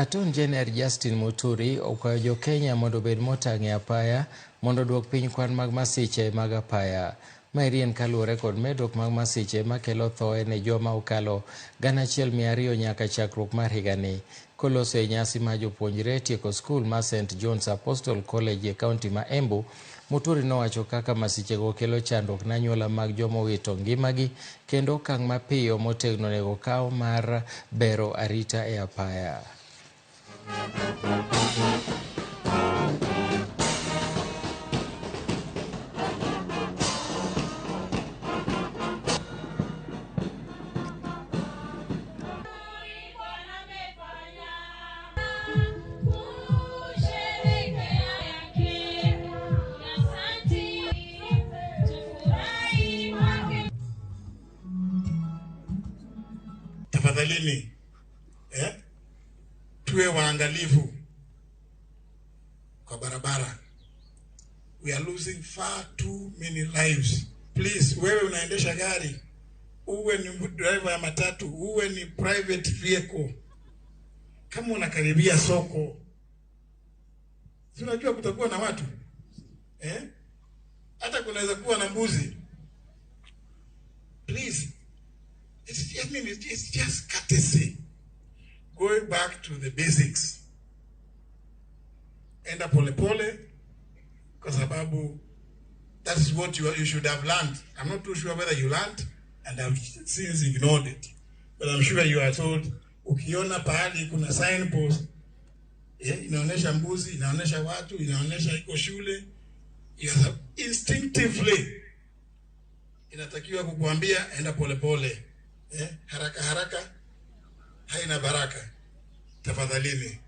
Attorney General Justin Muturi okwayo jo Kenya mondo obed motang' e apaya mondo oduok piny kwan mag masiche mag apaya. Maeri en kaluwore kod medruok mag masiche makelo thoe ne joma okalo 1,200 nyaka chakruok mar higani. Koloso e nyasi mar jopuonjre tieko skul mar St John's Apostle College e kaunti ma Embu, Muturi nowacho kaka masichego kelo chandruok ne anyuola mag joma owito ngimagi kendo okang' mapiyo motegno onego kaw mar bero arita e apaya. Tafadhalini, tuwe waangalifu kwa barabara. We are losing far too many lives. Please, wewe unaendesha gari, uwe ni driver ya matatu, uwe ni private vehicle, kama unakaribia soko, si unajua kutakuwa na watu Hata kunaweza kuwa na mbuzi. Please, it's just courtesy. Going back to the basics. Enda pole pole, kwa sababu that is what you should have learned. I'm not too sure whether you learned and have since ignored it. But I'm sure you are told, ukiona pahali kuna signpost, inaonesha mbuzi, inaonesha watu, inaonesha iko shule, you have instinctively inatakiwa kukuambia enda pole pole. Haraka haraka haina baraka. Tafadhalini.